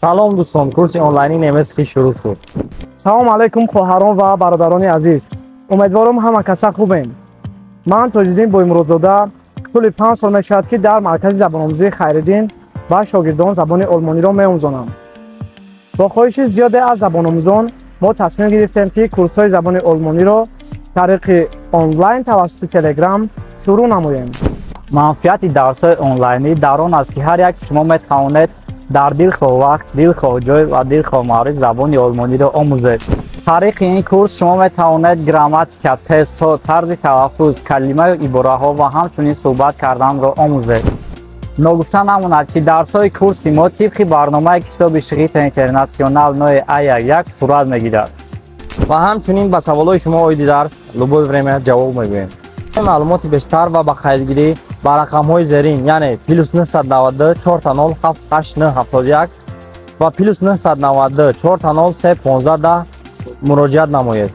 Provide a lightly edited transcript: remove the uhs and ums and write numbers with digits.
Салом, дӯстон, курси онлайни немецкий шурӯъ шуд. Салом алайкум, хоҳарон ва бародарони азиз. Умедворам, ҳама каса хубем. Ман Тоҷиддин Боймуродзода, тӯли 5 сол мешавад, ки дар маркази забономӯзии Хайриддин ба шогирдон забони олмониро меомӯзонам. Бо хоҳиши зиёде аз забономӯзон мо тасмим гирифтем, ки курсҳои забони олмониро тариқи онлайн тавассути Телеграм шурӯъ намоем. Манфиати дарсҳои онлайнӣ дар он аст, ки ҳар як шумо метавонед дар дилхоҳ вақт, дилхоҳ ҷой ва дилхоҳ маврид забони олмониро омӯзед. Тариқи ин курс шумо метавонед грамматика, тестҳо, тарзи талаффуз, калимаю ибораҳо ва ҳамчунин суҳбат карданро омӯзед. Ногуфта намонад, ки дарсҳои курси мо тибқи барномаи китоби Schritte International нои А11 сурат мегирад. Ва ҳамчунин ба саволҳои шумо оиди дарс любое время ҷавоб мегӯем. Маълумоти бештар ва ба қайдгирӣ ба рақамҳои зерин, яъне +992 4 0 7 8 9 71 ва +992 4 0 3 15 10 муроҷиат намоед.